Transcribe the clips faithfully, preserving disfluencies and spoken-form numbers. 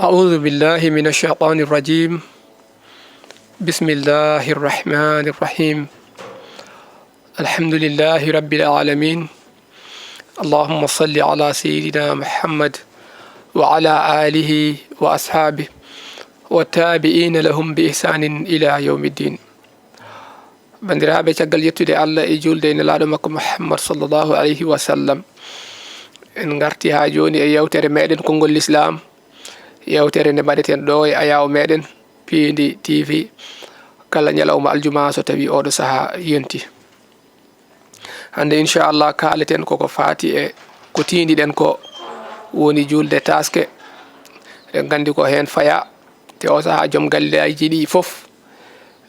أعوذ بالله من الشيطان الرجيم. بسم الله الرحمن الرحيم. الحمد لله رب العالمين. اللهم صل على سيدنا محمد وعلى آله وأصحابه والتابعين لهم بإحسان إلى يوم الدين. Banndiraaɓe, caggal yettude Allah e juulde e Nelaaɗo makko Muhammad sallallahu alayhi wa sallam, en ngarti haa jooni e yewtere meɗen konngol Lislaam, yewtere nde mbaɗeten ɗo e ayaawo meɗen Piindi T V kala ñalawma aljuma so tawi oɗo sahaa yonti. Hannde, inchallah, kaaleten koko faati e ko tiindiɗen ko woni juulde taaske. Eɗen nganndi ko heen fayaa, te o sahaa joom galleeji ɗi fof,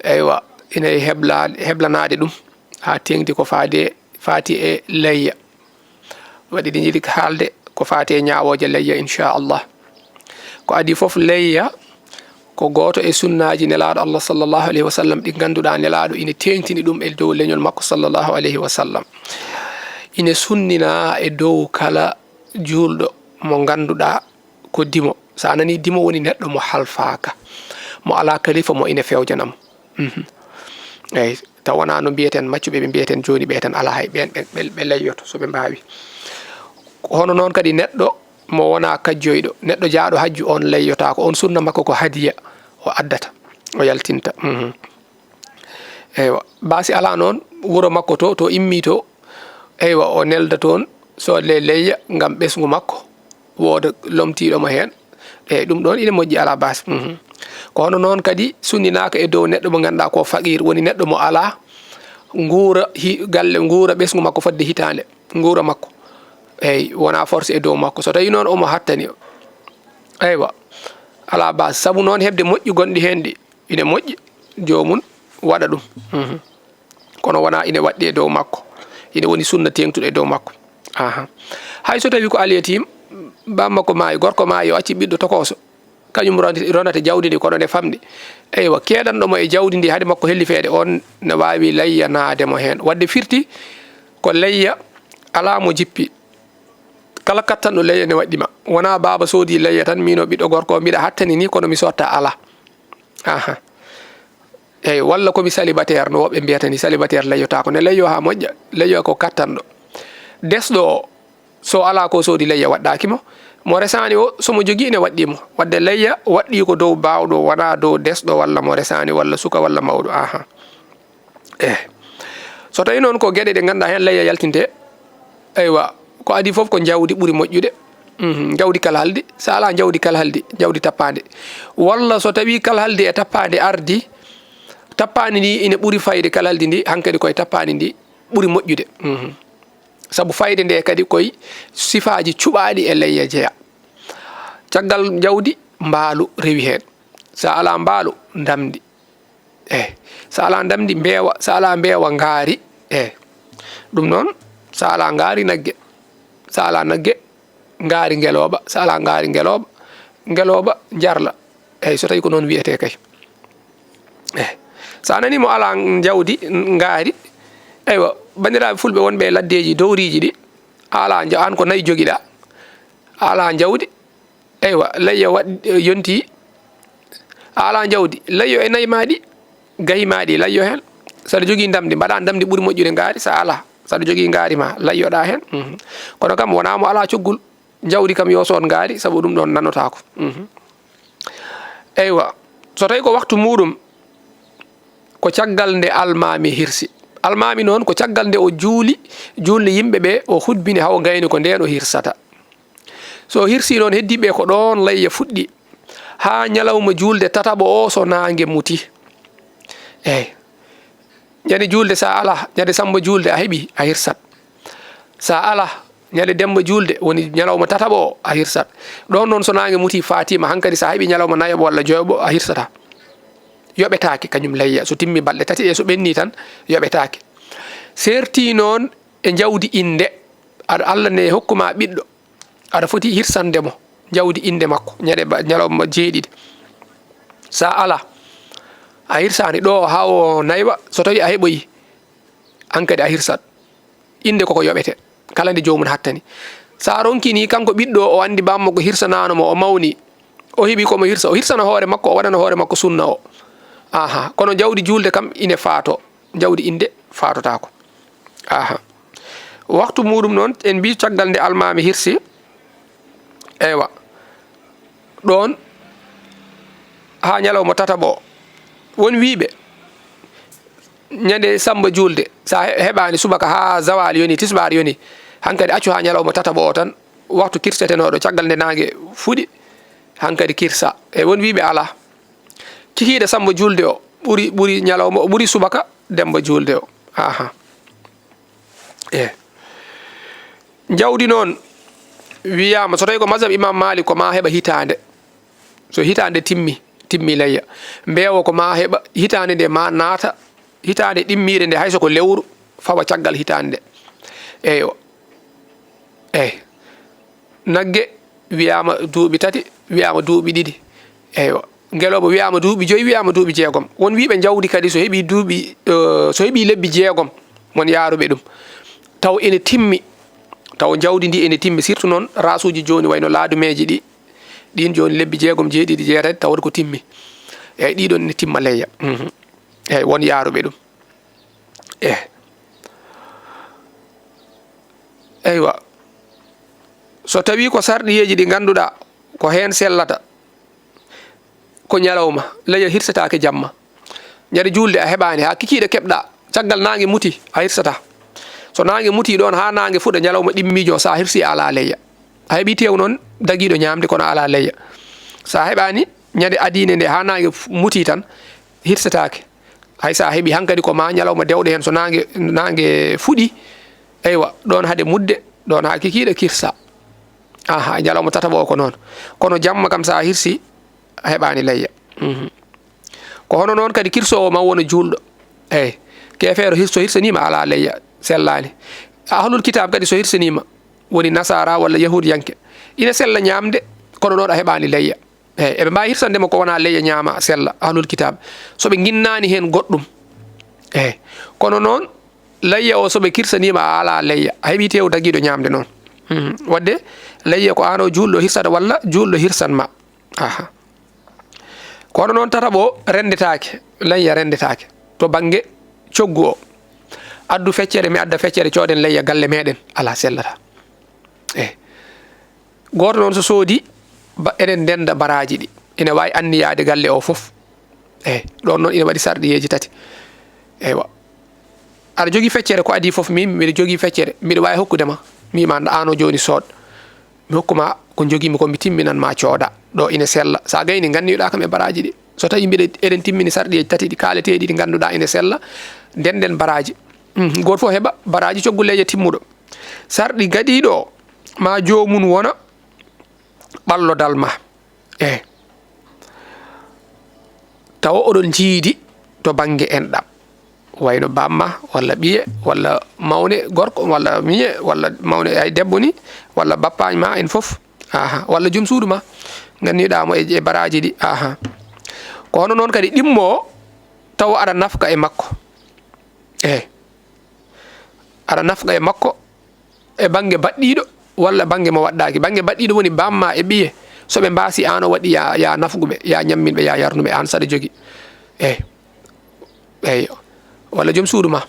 eywa, ina e hebla-, heblanaade ɗum haa teeŋti ko faade, faati e layya. Waɗi ɗi njiɗi haalde ko faati e ñaawooje layya, inchallah. Ko adii fof, layya ko gooto e sunnaaji Nelaaɗo Allah sallallahu alayhi wa sallam ɗi ngannduɗaa Nelaaɗo ina teeŋtini ɗum e dow leñol makko sallallahu alayhi wa sallam. Ina sunninaa e dow kala juulɗo mo ngannduɗaa ko dimo. So a nanii dimo woni neɗɗo mo halfaaka, mo alaa kalifa mo ina fewjana mo. Mhm. Eey, taw wonaa no mbiyeten maccuɓe, ɓe mbiyeten jooni ɓe tan alaa hay ɓeen, ɓe, ɓe, ɓe layyoto so ɓe mbaawi. Hono noon kadi neɗɗo mo wonaa kajjoyɗo, neɗɗo jaaɗo hajju on layyotaako, on sunna makko ko hadiya o addata, o yaltinta. Mhm. Eywa, baasi alaa noon, wuro makko to, to immii to, eywa, o nelda toon, soodle layya ngam ɓesngu makko, wooda lomtiiɗo mo heen. Eey, ɗum ɗoon ina moƴƴi, alaa baasi. Mhm. Ko hono noon kadi sunninaaka e dow neɗɗo mo ngannduɗaa ko faqiir, woni neɗɗo mo alaa nguura hi-, galle, nguura ɓesngu makko fodde hitaande, nguura makko. Eey, wonaa force e dow makko. So tawii noon omo hattani, eywa, alaa baasi. Sabu noon heɓde moƴƴi gonɗi heen ɗi, ine moƴƴi, joomum waɗa ɗum. Mhm. Kono wonaa ine waɗɗi e dow makko. Ine woni sunna teeŋtuɗo e dow makko. Aha. Hay so tawii ko alyetim, bammakko maayi, gorko maayi, o acci ɓiɗɗo tokooso. Kañum ronati-, ronata jawdi ndi, kono nde famɗi. Eywa, keedanɗo mo e jawdi ndi, hade makko hellifeede, on ne waawi layyanaade mo heen. Waɗde firti ko layya alaa mo jippi. Kala kattanɗo layya ne waɗɗi ma. Wonaa baaba soodi layya tan, miino ɓiɗɗo gorko, mbiɗa hattani ni, kono mi sotta, alaa. Aha. Eey, walla ko mi célibataire, no woɓɓe mbiyata ni, célibataire layyotaako. Ne layyo haa moƴƴa, layyo ko kattanɗo. Desɗo o, so alaa ko soodi layya waɗɗaaki mo, mo resaani o, so mo jogii ne waɗɗii mo. Waɗde layya waɗɗii ko dow baawɗo, wonaa dow desɗo walla mo resaani walla suka walla mawɗo. Aha. Eey. So tawii noon ko geɗe ɗe ngannduɗaa heen layya yaltinte, eywa, ko adii fof ko njawdi ɓuri moƴƴude. Mhm, njawdi kalhaldi, so alaa njawdi kalhaldi, njawdi tappaandi. Walla so tawii kalhaldi e tappaandi ardii, tappaandi ndi ina ɓuri fayde kalhaldi ndi, hankadi koye tappaandi ndi ɓuri moƴƴude. Mhm. Sabu fayde nde kadi koye sifaaji cuɓaaɗi e layya jeyaa. Caggal njawdi, mbaalu rewi heen. So alaa mbaalu, ndamndi. Eey, so alaa ndamndi, mbeewa, so alaa mbeewa, ngaari. Eey, ɗum noon, so alaa ngaari, nagge, so alaa nagge, ngaari ngelooba, so alaa ngaari ngelooba, ngelooba njarla. Eey, so tawii ko noon wiyetee kay. Eey, so a nanii mo alaa njawdi, ngaari, eywa, banndiraaɓe fulɓe wonɓe e laddeeji dowriiji ɗi, a alaa nja-, aan ko nayi jogiɗaa, a alaa njawdi, eywa, layya waɗ-, yontii, a alaa njawdi, layyo e nayi maa ɗi, gayi maa ɗi, layyo heen. So aɗa jogii ndamndi, mbaɗaa ndamndi ɓuri moƴƴude ngaari, so a alaa, so aɗa jogii ngaari maa, layyoɗaa heen. Mhm. Kono kam, wonaa mo alaa coggol, njawdi kam yo sood ngaari, sabu ɗum ɗoon nanotaako. Mhm. Eywa, so tawii ko waktu muuɗum, ko caggal nde almaami hirsi. Almaami noon, ko caggal nde o juuli, juulde yimɓe ɓe, o hutbini haa o gayni ko ndeen o hirsata. So o hirsii noon, heddiiɓe ko ɗoon layya fuɗɗi, haa ñalawma juulde tataɓo o, so naange muti. Eey. Ñande juulde, so a alaa, ñande Sammba juulde, a heɓii, a hirsat. So a alaa, ñande Demmba juulde, woni ñalawma tataɓo o, a hirsat. Ɗoon noon, so naange muti, faatiima, hankadi, so a heɓii ñalawma nayaɓo walla joyaɓo, a hirsataa. Yoɓetaake, kañum layya. So timmii balɗe tati ɗe, so ɓennii tan, yoɓetaake. Seerti noon e njawdi innde, aɗa, Allah ne hokku ma ɓiɗɗo, aɗa foti hirsande mo njawdi innde makko, ñande ba-, ñalawma jeeɗiɗi. So a alaa, a hirsaani ɗo haa o naywa, so tawii a heɓoyi, hankadi a hirsat. Innde koko yoɓete, kala nde joomum hattani. So a ronkii ni, kanko ɓiɗɗo o, o anndi bammakko hirsanaano mo, o mawni, O heɓi ko mo hirsa, o hirsana hoore makko, o waɗana hoore makko sunna o. Aha, kono jawdi juulde kam ine faato, jawdi innde faatotaako. Aha. Waxtu muuɗum noon, en mbii caggal nde almaami hirsi, eywa, ɗoon haa ñalawma tataɓo o. Won wiiɓe, ñande samba juulde, so a he-, heɓaani subaka haa zawaal yoni, tisbaar yoni, hankadi accu haa ñalawma tataɓo o tan, waxtu kirsetenooɗo, caggal nde naange fuɗi, hankadi kirsa. E won wiiɓe alaa. Kikiiɗe samba juulde o ɓuri, ɓuri ñalawma, o ɓuri subaka demba juulde o. Aha. E jawdi noon, wiyaama, so tawi ko mazhab Imam Malik, ko ma heɓa hitaande. So hitaande timmi, timmi layya. Mbeewa ko ma heɓa hitaande nde ma naata, hitaande ɗimmiire nde, hay so ko lewru, fawa caggal hitaande nde. Eywa. Eyi. Nagge wiyaama duuɓi tati, wiyaama duuɓi ɗiɗi. Eywa. Ngelooba wiyaama duuɓi joyi, wiyaama duuɓi jeegom. Won wiiɓe jawdi kadi so heɓii duuɓi, eh, so heɓii lebbi jeegom, won yaaruɓe ɗum. Taw ene timmi, taw jawdi ndi ene timmi, surtout noon raasuuji jooni wayno laadumeeji ɗi, ɗiin jooni lebbi jeegom, jeeɗiɗi, jeetati, tawata ko timmi. Eyyi, ɗiɗon ne timma layya. Mhm. Eyyi, won yaaruɓe ɗum. Eyyi. Eywa. So tawii ko sarɗiyeeji ɗi ngannduɗaa ko heen sellata, ko ñalawma, layya hirsetaake jamma. Ñande juulde a heɓaani, haa kikiiɗe keɓɗaa, caggal naange muti, a hirsataa. So naange mutii ɗoon haa naange fuɗa ñalawma ɗimmiijo, so a hirsii a alaa layya. A heɓii teew noon dagiiɗo ñaamde kono a alaa layya. So a heɓaani ñande adiinde nde haa naange fu-, mutii tan, hirsetaake. Hay so a heɓii hankadi ko ma ñalawma dewɗo heen, so naange, naange fuɗi, eywa, ɗoon hade mutde, ɗoon haa kikiiɗe kirsa. Aha, ñalawma tataɓo o ko noon. Kono jamma kam so a hirsi, a heɓaani layya. Mhm. Ko hono noon kadi kirsoowo ma wona juulɗo. Eyi, keefeero hir-, so hirsaniima alaa layya, sellaani. Ahlul kitaab kadi so hirsaniima, woni nasaara walla yahuudiyanke, ina sella ñaamde, kono noon a heɓaani layya. Eyi, eɓe mbaawi hirsande mo ko wonaa layya ñaama sella, ahlul kitaab. So ɓe nginnaani heen goɗɗum. Eyi, kono noon layya o so ɓe kirsaniima a alaa layya, a heɓii teew dagiiɗo ñaamde noon. Mhm. Wadde layya ko aan o juulɗo hirsata walla juulɗo hirsan ma. Aha. Kono noon tataɓo o renndetaake, layya renndetaake to bannge coggu o. Addu feccere, mi adda feccere, cooden layya galle meɗen, alaa, sellataa. Eyi. Gooto noon so soodi, ba-, eɗen ndennda baraaji ɗi. Ina waawi anniyaade galle o fof. Eyi, ɗoon noon ina waɗi sarɗiyeeji tati. Eywa. Aɗa jogii feccere ko adii fof, miin mbiɗa jogii feccere, mbiɗa waawi hokkude ma. Mi wiima, aan o jooni sood. Mi hokku ma ko njogiimi ko, mi timminan ma cooda. Ɗo ina sella. So a gayni, nganniyoɗaa kam e baraaji ɗi. So tawii mbiɗa, eɗen timmini sarɗiyeeji tati ɗi kaaleteeɗi ɗi ngannduɗaa ina sella, ndennden baraaji. Mhm, gooto fof heɓa baraaji coggu layya timmuɗo. Sarɗi gaɗiiɗo o, ma joomum wona ɓallodal ma. Eyi. Tawa oɗon njiidi to bannge enɗam. Wayno bamma, walla ɓiye, walla mawne gorko, walla miñe, walla mawne ay debbo ni, walla bappaañ ma en fof. Aha, walla joom suudu ma. Nganniɗaa mo e, e baraaji ɗi. Aha. Ko hono noon kadi ɗimmo o, tawa aɗa nafqa e makko. Eyi. Aɗa nafqa e makko e bannge baɗɗiiɗo walla bannge mo waɗɗaaki. Bannge baɗɗiiɗo woni bamma e ɓiye. So ɓe mbaasi, aan o waɗi, ya, ya nafgu ɓe, ya ñammin ɓe, ya yarnu ɓe, aan saɗa jogi. Eyi. Eyi. Walla joom suudu ma.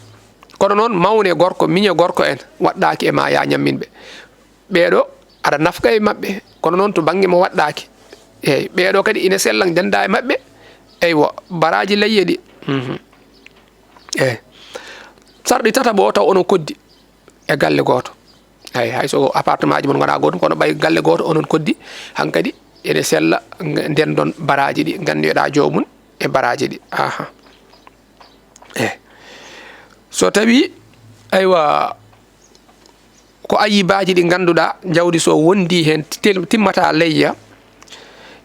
Kono noon, mawne gorko, miñe gorko en, waɗɗaaki e ma, ya ñammin ɓe. Ɓeeɗo, aɗa nafqa e maɓɓe. Kono noon, to bannge mo waɗɗaaki. Eyi. Ɓeeɗo kadi ina sella, ndennda e maɓɓe. Eywa, baraaji layya ɗi. Mhm. Eyi. Sarɗi tataɓo o taw onon koddi e galle gooto. Eyi, hay so appartement ji mon ngonaa gootum, kono ɓay galle gooto onon koddi, hankadi ene sella, ng-, ndenndon baraaji ɗi, nganndiyoɗaa joomum e baraaji ɗi. Aha. Eyi. So tawii, aywa, ko ayibaaji ɗi ngannduɗaa, jawdi so wondi heen, til-, timmata layya,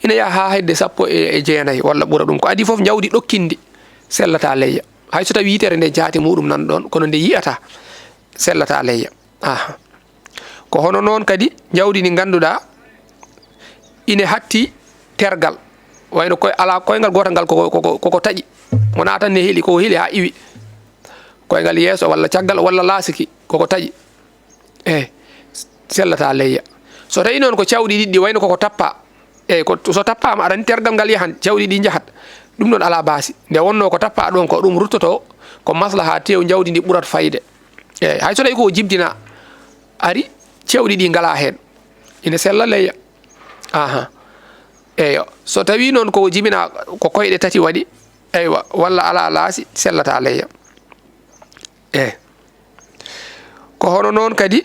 ina yaha haa hedde sappo e, e jeenayi walla ɓura ɗum. Ko adii fof, jawdi ɗokkindi sellata layya. Hay so tawii yitere nde jaati muɗum nan ɗoon, kono nde yiyataa, sellata layya. Aha. Ko hono noon kadi, jawdi ndi ngannduɗaa, ine hatti tergal. Wayno koy, alaa koyngal gootal ngal koko, koko, koko taƴi. Wonaa tan ne heli, koko heli haa iwi. Koyngal yeeso walla caggal walla laasiki, koko taƴi. Eyi, sellata layya. So tawii noon ko cawɗi ɗiɗi, wayno koko tappa, Eyi, ko so tappaama, aɗa anndi tergal ngal yahan, jawɗi ɗi njahat. Ɗum ɗoon alaa baasi. Nde wonnoo ko tappaa ɗoon ko, ɗum ruttoto ko maslaha, tew jawdi ndi ɓurat fayde. Eyi, hay so tawi ko jibdina ari, cewɗi ɗi ngalaa heen, ina sella leyya. Aha. Eyo, so tawi noon ko jibina ko koyɗe tati waɗi, eywa, walla alaa laasi, sellata leyya. Eyi. Ko hono noon kadi,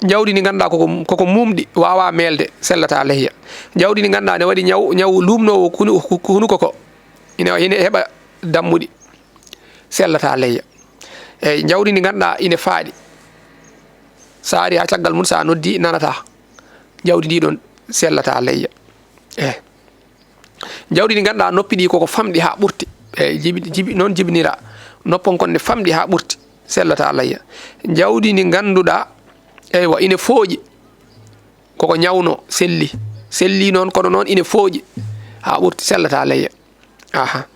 jawdi ndi ngannduɗaa koko, koko mumɗi, waawaa meelde, sellata leyya. Jawdi ndi ngannduɗaa ne waɗi ñaw, ñaw luumnoowo kunu-, hunuko ko, ina, ina heɓa dammuɗi, sellata leyya. Eyi, jawdi ndi ngannduɗaa ina faaɗi, so a ari haa caggal mum, so a noddi, nanata. Jawdi ndi ɗoon sellata leyya. Eyi. Jawdi ndi ngannduɗaa noppi ɗi koko famɗi haa ɓurti. Eyi, jibi, jibi, noon jibinira. Noppon kon ne famɗi haa ɓurti, sellata leyya. Jawdi ndi ngannduɗaa, eywa, ina fooƴi. Koko ñawno, selli. Selli noon, kono noon ina fooƴi haa ɓurti, sellata leyya. Aha.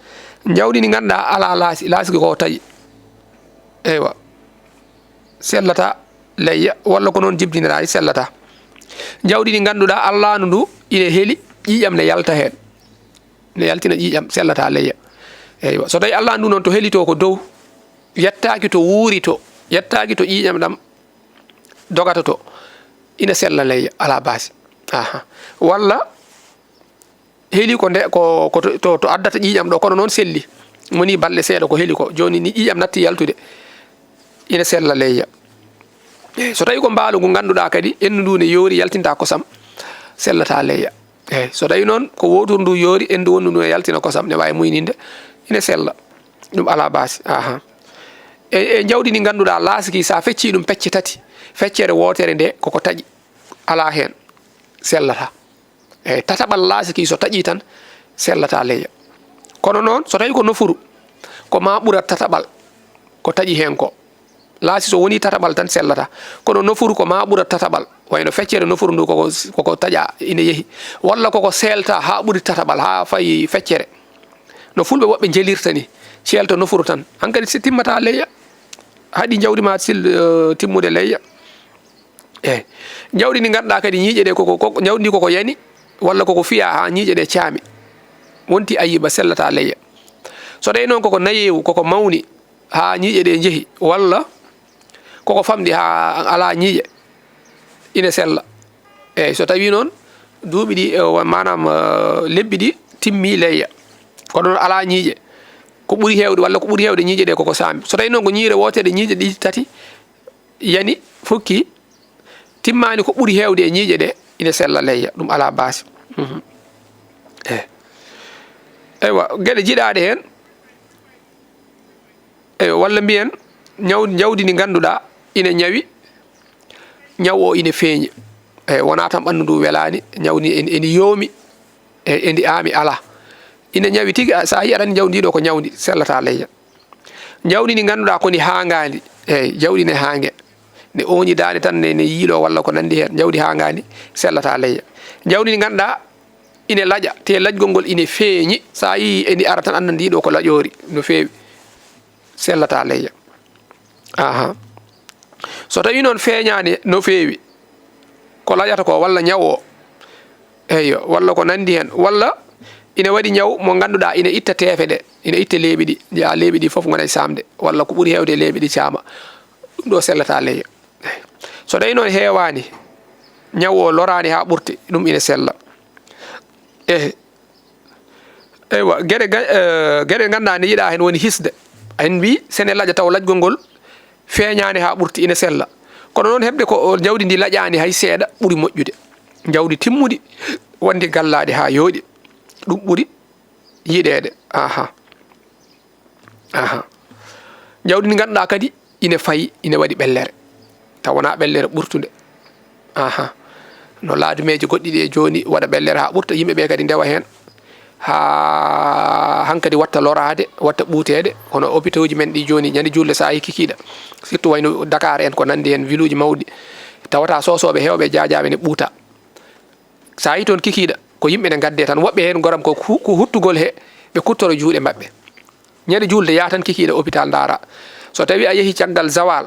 Jawdi ndi ngannduɗaa alaa laasi, laasi ko taƴi. Eywa. Sellata leyya, walla ko noon jibdinira, sellata. Jawdi ndi ngannduɗaa allaandu ndu ina heli, ƴiiƴam ne yalta heen. Ne yaltina ƴiiƴam, sellata leyya. Eywa. So tawi allaandu ndu noon to heli to ko dow, yettaaki to wuuri to, yettaaki to ƴiiƴam ɗam dogata to, ina sella leyya, alaa baasi. Aha. Walla heli ko nde, ko, ko to, to, to addata ƴiiƴam ɗo, kono noon selli. Woni balɗe seeɗa ko heli ko. Jooni ni ƴiiƴam natti yaltude. Ina sella leyya. Eyi, so tawi ko mbaalu ngu ngannduɗaa kadi, enndu ndu ne yoori, yaltinta kosam, sellata leyya. Eyi, so tawi noon ko wootur ndu yoori, enndu wonndu ndu ne yaltina kosam, ne waawi muyninde, ina sella. Ɗum alaa baasi. Aha. E, e jawdi ndi ngannduɗaa laasiki, so a feccii ɗum pecce tati, feccere wootere nde koko taƴi, alaa heen, sellata. Eyi, tataɓal laasiki so taƴii tan, sellata leyya. Kono noon, so tawi ko nofuru, ko maa ɓurat tataɓal ko taƴi heen ko. Laasi so wonii tataɓal tan sellata. Kono nofuru ko maa ɓurat tataɓal. Wayno feccere nofuru ndu koko, koko taƴa ina yehi. Walla koko seelta haa ɓuri tataɓal, haa fayi feccere. No fulɓe woɓɓe njelirta ni, ceelta nofuru tan. Hankadi si timmata leyya, haɗi jawdi ma sil-, eh, timmude leyya. Eyi. Jawdi ndi ngannduɗaa kadi ñiiƴe ɗe koko, koko, jawdi ndi koko yani, walla koko fiya haa ñiiƴe ɗe caami. Wonti ayiba, sellata leyya. So tawi noon koko nayeewu, koko mawni haa ñiiƴe ɗe njehi, walla koko famɗi haa alaa ñiiƴe, ina sella. Eyi, so tawi noon duuɓi ɗi, eh, wa-, maanaam, eh, lebbi ɗi timmi leyya, kono noon alaa ñiiƴe, ko ɓuri heewde, walla ko ɓuri heewde ñiiƴe ɗe koko saami. So tawi noon ko ñiire wootere, ñiiƴe ɗi tati yani, fukki, timmaani ko ɓuri heewde e ñiiƴe ɗe, ina sella leyya, ɗum alaa baasi. Mhm. Eyi. Eywa, geɗe jiɗaaɗe heen, eywa, walla mbiyen ñaw-, jawdi ndi ngannduɗaa ina ñawi, ñaw o ina feeñi. Eyi, wonaa tan ɓanndu ndu welaani, ñaw ndi eni, eni yoomi, e, e ndi aami alaa. Ina ñawi tigi, a, so a yiyat tan jawdi ndi ɗo ko ñawdi, sellata leyya. Jawdi ndi ngannduɗaa ko ndi haangaandi, eyi, jawdi ne haange. Ne ooñi daande tan, ne, ne yiiloo walla ko nanndi heen. Jawdi haangaandi, sellata leyya. Jawdi ndi ngannduɗaa ine laƴa, te laƴgol ngol ine feeñi. So a yii e ndi ara tan, annda ndi ɗo ko laƴoori no feewi, sellata leyya. Aha. So tawi noon feeñaani no feewi, ko laƴata ko walla ñaw o, eyyo, walla ko nanndi heen, walla ina waɗi ñaw mo ngannduɗaa ina itta teefe ɗe, ina itta leeɓi ɗi, njeyaa leeɓi ɗi fof ngona e saamde, walla ko ɓuri heewde e leeɓi ɗi caama, ɗum ɗo sellata leyya. So tawi noon heewaani, ñaw o loraani haa ɓurti, ɗum ina sella. Ehe. Eywa, geɗe ga-, eh, geɗe ngannduɗaa ne yiɗaa heen woni hisde. En mbii, so ne laƴa taw laƴgol ngol feeñaani haa ɓurti, ina sella. Kono noon, heɓde ko o jawdi ndi laƴaani hay seeɗa ɓuri moƴƴude. Jawdi timmudi, wonde gallaade haa yooɗi, ɗum ɓuri yiɗeede. Aha. Aha. Jawdi ndi ngannduɗaa kadi ine fayi, ine waɗi ɓellere. Taw wonaa ɓellere ɓurtunde. Aha. No laadumeeje goɗɗi ɗi e jooni waɗa ɓellere haa ɓurta, yimɓe ɓe kadi ndewa heen. Haa hankadi watta loraade, watta ɓuuteede. Kono hôpitaux uji men ɗi jooni, ñande juulde so a yii kikiiɗe. Surtout wayno Dakar en ko nanndi heen, ville uji mawɗi. Tawata soosooɓe heewɓe jaajaaɓe ne ɓuuta. So a yii toon kikiiɗe, ko yimɓe ne ngaddee tan. Woɓɓe heen ngoram ko hu-, ko huttugol he, ɓe kuttoro juuɗe maɓɓe. Ñande juulde, yaha tan kikiiɗe hôpital ndaara. So tawi a yehi caggal zawal,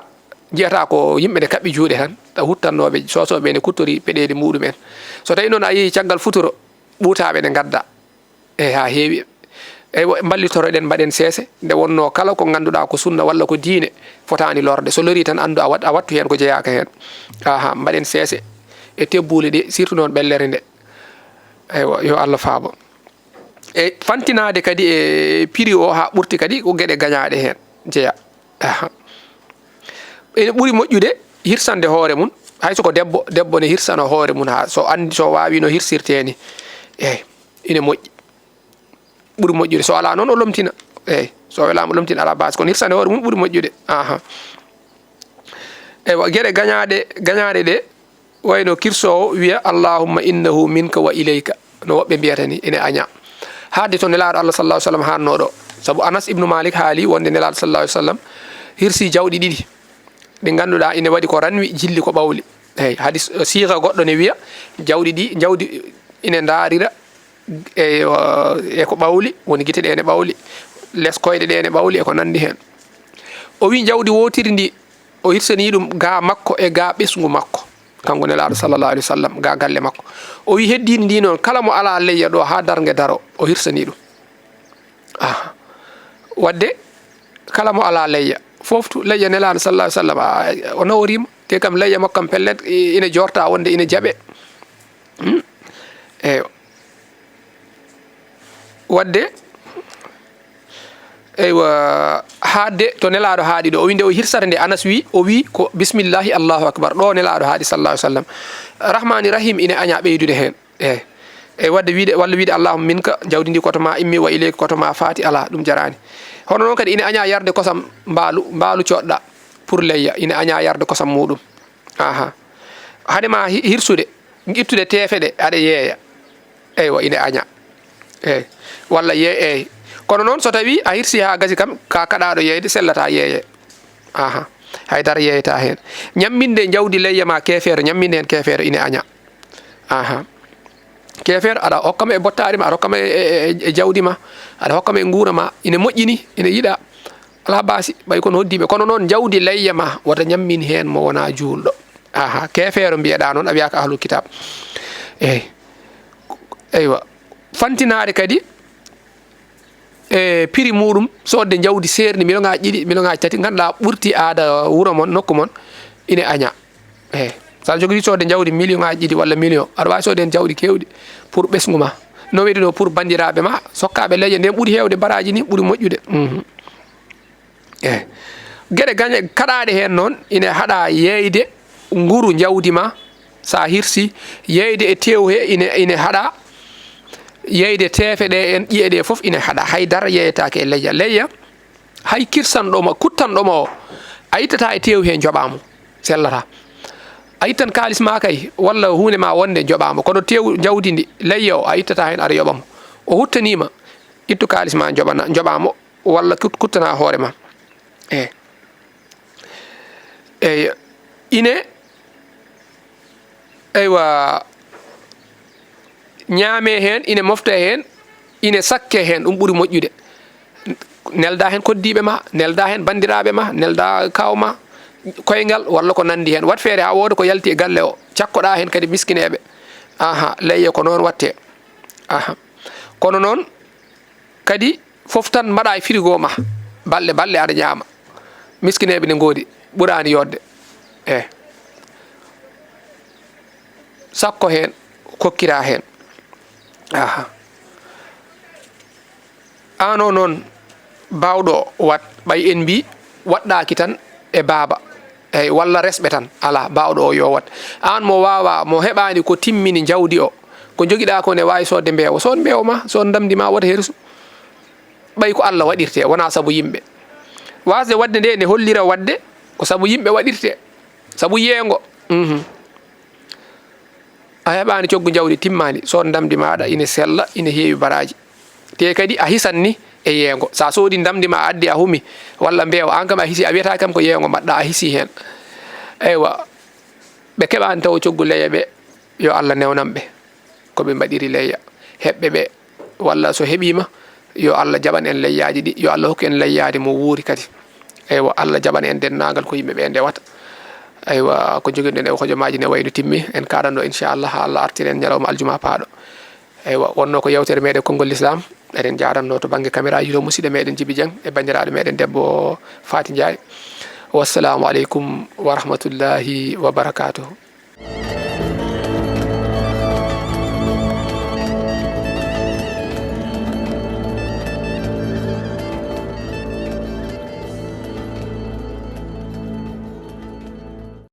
njiyata ko yimɓe ne kaɓɓi juuɗe tan, taw huttannooɓe, soosooɓe ne kuttori peɗeeli muɗum en. So tawi noon a yehi caggal futuro, ɓuutaaɓe ne ngadda. Eyi, haa heewi. Eywa, mballitoroɗen, mbaɗen seese. Nde wonnoo kala ko ngannduɗaa ko sunna walla ko diine, fotaani lorde. So lorii tan, anndu a wat-, a wattu heen ko jeyaaka heen. Aha, mbaɗen seese e tebbuuli ɗi, surtout noon ɓellere nde. Eywa, yo Allah faabo. E fantinaade kadi e prix o haa ɓurti kadi, ko geɗe gañaaɗe heen jeya. Aha. Ene ɓuri moƴƴude hirsande hoore mum, hay so ko debbo, debbo ne hirsana hoore mum haa so anndi, so waawi no hirsirtee ni. Eyi, ine moƴƴi. Ɓuri moƴƴude. So alaa noon, o lomtina. Eyi, so welaama, o lomtina, alaa baasi. Kono hirsande hoore mum ɓuri moƴƴude. Aha. Eywa, geɗe gañaaɗe, gañaaɗe ɗe, wayno kirsoowo wiya, "Allahumma innahu minka wa ilayka." No woɓɓe mbiyata ni, ene aña. Haade to Nelaaɗo Allah sallallahu alaihi wasallam haannoo ɗo. Sabu Anas ibnu Malik haali wonde Nelaaɗo sallallahu alaihi wasallam hirsi jawɗi ɗiɗi. Ɗi ngannduɗaa ine waɗi ko ranwi, jilli ko ɓawli. Eyi, hadis, siiga goɗɗo ne wiya, jawɗi ɗi, jawdi ine ndaarira e, e ko ɓawli, woni gite ɗe ne ɓawli, les koyɗe ɗe ne ɓawli e ko nanndi heen. O wi jawdi wootiri ndi, o hirsanii ɗum gaa makko e gaa ɓesngu makko, kanko Nelaaɗo sallallahu alaihi wasallam, gaa galle makko. O wi heddiindi ndi noon, kala mo alaa leyya ɗo haa darnge daro, o hirsanii ɗum. Aha. Wadde kala mo alaa leyya, fooftu leyya Nelaaɗo sallallahu alaihi wasallam, a, o naworiima. Te kam leyya makko kam pellet, i-, ina jorta wonde ina jaɓe. Hmm. Eyo. Wadde, eywa, haadde to Nelaaɗo haaɗi ɗo, o wi nde o hirsata nde, Anas wi, o wi ko, "Bismillahi, Allahu akbar." Ɗo Nelaaɗo haaɗi sallallahu alaihi wasallam. Rahmani Rahim ina aña ɓeydude heen. Eyi. Eyi, wadde wiide, walla wiide, "Allahumma minka, jawdi ndi koto ma immi, wa ilayka koto ma faati," alaa, ɗum jaraani. Hono noon kadi ina aña yarde kosam mbaalu, mbaalu coɗɗa pour leyya, ina aña yarde kosam muɗum. Aha. Hade ma hi-, hirsude, ittude teefe ɗe, aɗa yeeya. Eywa, ina aña. Eyi. Walla yee-, eyi. Kono noon, so tawi a hirsi haa gasi kam, ka kaɗaaɗo yeeyde, sellata yeeye. Aha. Hay dara yeeyata heen. Ñamminde jawdi leyya ma keefeero, ñamminde heen keefeero, ina aña. Aha. Keefeero, aɗa hokka mo e bottaari ma, aɗa hokka mo e, e, e, e jawdi ma, aɗa hokka mo e nguura ma, ina moƴƴini, ina yiɗa. Alaa baasi, ɓay kono hoddiiɓe. Kono noon, jawdi leyya ma, wota ñammin heen mo wonaa juulɗo. Aha, keefeero mbiyeɗaa noon, a wiyaaka ahlul kitab. Eyi. Eywa. Fantinaare kadi, e prix muɗum, soodde jawdi seerndi, million ŋaaji ɗiɗi, million ŋaaji tati, ngannduɗaa ɓurti aada wuro mon, nokku mon, ine aña. Eyi. So a jogii soodde jawdi million ŋaaji ɗiɗi walla million, aɗa waawi soodde heen jawdi keewɗi pour ɓesngu ma. No wiyde ɗo pour banndiraaɓe ma, sokkaaɓe leyya, nden ɓuri heewde baraaji ni, ɓuri moƴƴude. Mhm. Eyi. Geɗe gañe-, kaɗaaɗe heen noon, ine haɗa yeeyde nguru jawdi ma, so a hirsi, yeeyde e teewu he, ine, ine haɗa, yeeyde teefe ɗe en ƴiye ɗe fof ine haɗa. Hay dara yeeyetaake e leyya. Leyya, hay kirsanɗo ma, kuttanɗo ma o, a ittata e teewu he, njoɓaa mo, sellata. A ittan kaalis ma kay, walla huunde ma wonde, njoɓaa mo. Kono teewu jawdi ndi, leyya o, a ittata heen, aɗa yoɓa mo. O huttanii ma, ittu kaalis ma, njoɓana, njoɓaa mo, walla kut-, kuttana hoore ma. Eyi. Eyi, ine, eywa, ñaame heen, ine mofte heen, ine sakke heen, ɗum ɓuri moƴƴude. Nelda heen koddiiɓe ma, nelda heen banndiraaɓe ma, nelda kaaw ma, koyngal walla ko nanndi heen. Wat feere haa wooda ko yalti e galle o, cakkoɗaa heen kadi miskineeɓe. Aha, leyye ko noon watte. Aha. Kono noon, kadi fof tan mbaɗa e frigo ma, balɗe, balɗe aɗa ñaama. Miskineeɓe ne ngoodi, ɓuraani yodde. E sakko heen, kokkira heen. Aha. Aan o noon, baawɗo o wat, ɓay en mbii, waɗɗaaki tan e baaba. Eyi, walla resɓe tan, alaa, baawɗo o yo wat. Aan mo waawaa, mo heɓaani ko timmini jawdi o, ko njogiɗaa ko ne waawi soodde mbeewa. Sood mbeewa ma, sood ndamndi ma, wota hersu. Ɓay ko Allah waɗirte, wonaa sabu yimɓe. Waasde waɗde nde, ne hollira waɗde ko sabu yimɓe waɗirte, sabu yeengo. Mhm. A heɓaani coggu jawdi timmaani, sood ndamndi maaɗa ine sella, ine heewi baraaji. Te kadi a hisan ni e yeengo. So a soodi ndamndi ma, a addi, a humi, walla mbeewa, aan kam a hisi, a wiyataa kam ko yeengo mbaɗɗa, a hisi heen. Eywa, ɓe keɓaani taw coggu leyya ɓe, yo Allah newnan ɓe ko ɓe mbaɗiri leyya. Heɓɓe ɓe, walla so heɓiima, yo Allah jaɓan en leyyaaji ɗi, yo Allah hokku en leyyaade mo wuuri kadi. Eywa, Allah jaɓana en denndaangal ko yimɓe ɓe ndewata. Eywa, ko njoginɗen e hojomaaji ne wayno timmi, en kaaɗanno inchallah haa Allah artira en ñalawma aljuma paaɗo. Eywa, wonno ko yewtere meɗen Konngol Lislaam. Eɗen jaranno to bannge caméra ji to musidɗo meɗen Jibi Dieng e banndiraaɗo meɗen debbo Faty Ndiaye. Wassalamu aleykum wa rahmatullahi wa barakatuh.